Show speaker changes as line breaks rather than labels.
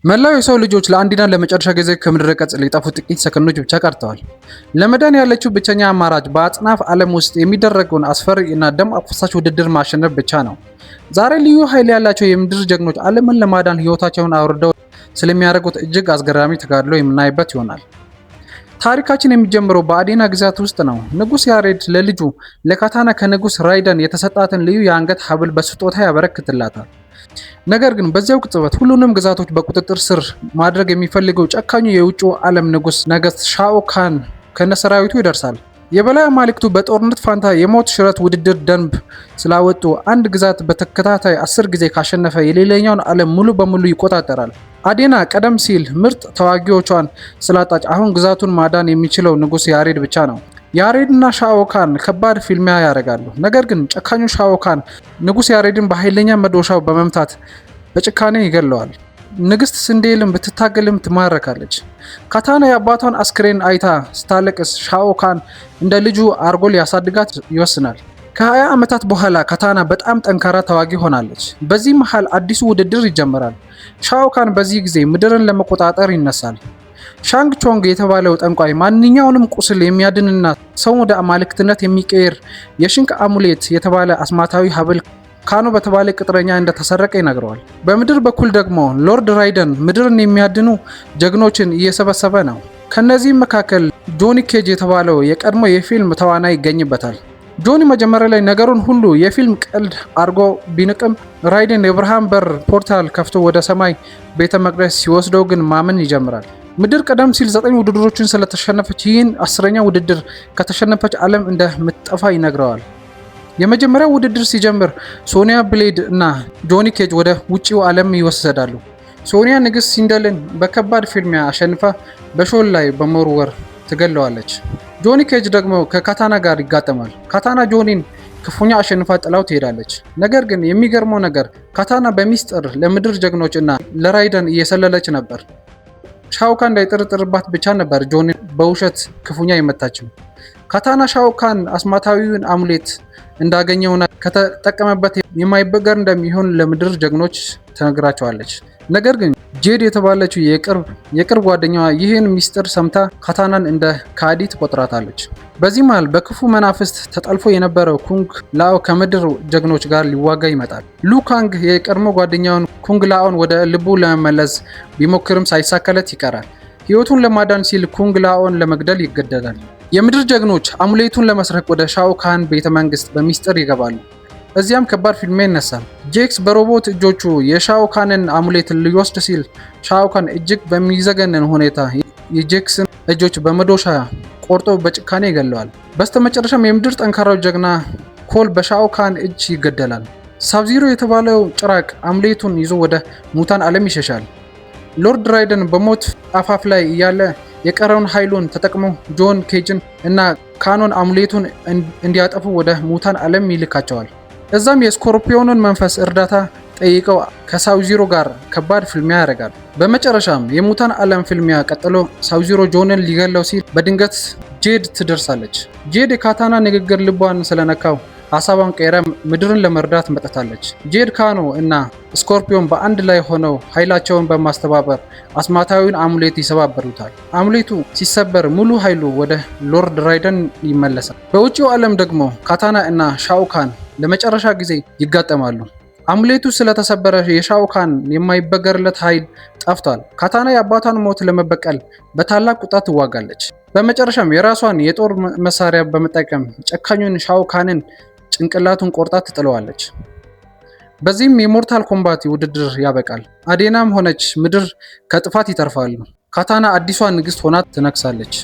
መላው የሰው ልጆች ለአንድና ለመጨረሻ ጊዜ ከምድረ ገጽ ሊጠፉ ጥቂት ሰከንዶች ብቻ ቀርተዋል። ለመዳን ያለችው ብቸኛ አማራጭ በአጽናፍ ዓለም ውስጥ የሚደረገውን አስፈሪ እና ደም አፋሳሽ ውድድር ማሸነፍ ብቻ ነው። ዛሬ ልዩ ኃይል ያላቸው የምድር ጀግኖች ዓለምን ለማዳን ሕይወታቸውን አውርደው ስለሚያደርጉት እጅግ አስገራሚ ተጋድሎ የምናይበት ይሆናል። ታሪካችን የሚጀምረው በአዴና ግዛት ውስጥ ነው። ንጉሥ ያሬድ ለልጁ ለካታና ከንጉሥ ራይደን የተሰጣትን ልዩ የአንገት ሐብል በስጦታ ያበረክትላታል። ነገር ግን በዚያው ቅጽበት ሁሉንም ግዛቶች በቁጥጥር ስር ማድረግ የሚፈልገው ጨካኙ የውጭው ዓለም ንጉሥ ነገሥት ሻኦ ካን ከነሰራዊቱ ይደርሳል። የበላይ አማልክቱ በጦርነት ፋንታ የሞት ሽረት ውድድር ደንብ ስላወጡ አንድ ግዛት በተከታታይ 10 ጊዜ ካሸነፈ የሌላኛውን ዓለም ሙሉ በሙሉ ይቆጣጠራል። አዴና ቀደም ሲል ምርጥ ተዋጊዎቿን ስላጣች አሁን ግዛቱን ማዳን የሚችለው ንጉሥ ያሬድ ብቻ ነው። ያሬድና ሻኦ ካን ከባድ ፍልሚያ ያደርጋሉ። ነገር ግን ጨካኙ ሻኦ ካን ንጉሥ ያሬድን በኃይለኛ መዶሻው በመምታት በጭካኔ ይገለዋል። ንግስት ስንዴልም ብትታገልም ትማረካለች። ካታና የአባቷን አስክሬን አይታ ስታለቅስ ሻኦ ካን እንደ ልጁ አርጎ ሊያሳድጋት ይወስናል። ከ20 ዓመታት በኋላ ካታና በጣም ጠንካራ ተዋጊ ሆናለች። በዚህ መሃል አዲሱ ውድድር ይጀምራል። ሻኦ ካን በዚህ ጊዜ ምድርን ለመቆጣጠር ይነሳል። ሻንግ ቾንግ የተባለው ጠንቋይ ማንኛውንም ቁስል የሚያድንና ሰውን ወደ አማልክትነት የሚቀይር የሽንክ amulet የተባለ አስማታዊ ሀብል ካኖ በተባለ ቅጥረኛ እንደተሰረቀ ይነግረዋል። በምድር በኩል ደግሞ ሎርድ ራይደን ምድርን የሚያድኑ ጀግኖችን እየሰበሰበ ነው። ከነዚህም መካከል ጆኒ ኬጅ የተባለው የቀድሞ የፊልም ተዋናይ ይገኝበታል። ጆኒ መጀመሪያ ላይ ነገሩን ሁሉ የፊልም ቀልድ አድርጎ ቢንቅም ራይደን የብርሃን በር portal ከፍቶ ወደ ሰማይ ቤተ መቅደስ ሲወስደው ግን ማመን ይጀምራል። ምድር ቀደም ሲል ዘጠኝ ውድድሮችን ስለተሸነፈች ይህን 10ኛ ውድድር ከተሸነፈች ዓለም እንደምትጠፋ ይነግረዋል። የመጀመሪያው ውድድር ሲጀምር ሶኒያ ብሌድ እና ጆኒ ኬጅ ወደ ውጪው ዓለም ይወሰዳሉ። ሶኒያ ንግስት ሲንደልን በከባድ ፍልሚያ አሸንፋ በሾል ላይ በመወርወር ትገለዋለች። ጆኒ ኬጅ ደግሞ ከካታና ጋር ይጋጠማል። ካታና ጆኒን ክፉኛ አሸንፋ ጥላው ትሄዳለች። ነገር ግን የሚገርመው ነገር ካታና በሚስጥር ለምድር ጀግኖች እና ለራይደን እየሰለለች ነበር። ሻውካን እንዳይጠረጥርባት ብቻ ነበር ጆኒን በውሸት ክፉኛ የመታችው። ካታና ሻውካን አስማታዊውን amulet እንዳገኘውና ከተጠቀመበት የማይበገር እንደሚሆን ለምድር ጀግኖች ትነግራቸዋለች። ነገር ግን ጄድ የተባለችው የቅርብ ጓደኛዋ ይህን ሚስጥር ሰምታ ካታናን እንደ ከሃዲ ትቆጥራታለች። በዚህ መሃል በክፉ መናፍስት ተጠልፎ የነበረው ኩንግ ላኦ ከምድር ጀግኖች ጋር ሊዋጋ ይመጣል። ሉ ካንግ የቀድሞ ጓደኛውን ኩንግ ላኦን ወደ ልቡ ለመመለስ ቢሞክርም ሳይሳካለት ይቀራል። ሕይወቱን ለማዳን ሲል ኩንግ ላኦን ለመግደል ይገደዳል። የምድር ጀግኖች amulet ኡን ለመስረቅ ወደ ሻኦ ካን ቤተ መንግስት በሚስጥር ይገባሉ። እዚያም ከባድ ፍልሚያ ይነሳል። ጄክስ በሮቦት እጆቹ የሻኦ ካንን amulet ሊወስድ ሲል ሻኦ ካን እጅግ በሚዘገንን ሁኔታ የጄክስን እጆች በመዶሻ ቆርጦ በጭካኔ ይገለዋል። በስተመጨረሻም የምድር ጠንካራው ጀግና ኮል በሻኦ ካን እጅ ይገደላል። ሳብዚሮ የተባለው ጭራቅ amulet ኡን ይዞ ወደ ሙታን ዓለም ይሸሻል። ሎርድ ራይደን በሞት አፋፍ ላይ እያለ የቀረውን ኃይሉን ተጠቅሞ ጆን ኬጅን እና ካኖን amulet ኡን እንዲያጠፉ ወደ ሙታን ዓለም ይልካቸዋል። እዛም የስኮርፒዮንን መንፈስ እርዳታ ጠይቀው ከሳውዚሮ ጋር ከባድ ፍልሚያ ያደርጋሉ። በመጨረሻም የሙታን ዓለም ፍልሚያ ቀጥሎ ሳውዚሮ ጆንን ሊገለው ሲል በድንገት ጄድ ትደርሳለች። ጄድ የካታና ንግግር ልቧን ስለነካው ሀሳቧን ቀይራ ምድርን ለመርዳት መጥታለች። ጄድ፣ ካኖ እና ስኮርፒዮን በአንድ ላይ ሆነው ኃይላቸውን በማስተባበር አስማታዊውን amulet ይሰባበሩታል። Amulet ኡ ሲሰበር ሙሉ ኃይሉ ወደ ሎርድ ራይደን ይመለሳል። በውጭው ዓለም ደግሞ ካታና እና ሻኦካን ለመጨረሻ ጊዜ ይጋጠማሉ። Amulet ኡ ስለተሰበረ የሻኦካን የማይበገርለት ኃይል ጠፍቷል። ካታና የአባቷን ሞት ለመበቀል በታላቅ ቁጣ ትዋጋለች። በመጨረሻም የራሷን የጦር መሳሪያ በመጠቀም ጨካኙን ሻኦካንን ጭንቅላቱን ቆርጣ ትጥለዋለች። በዚህም የ Mortal Kombat ውድድር ያበቃል። አዴናም ሆነች ምድር ከጥፋት ይተርፋሉ። ካታና አዲሷ ንግስት ሆና ትነግሳለች።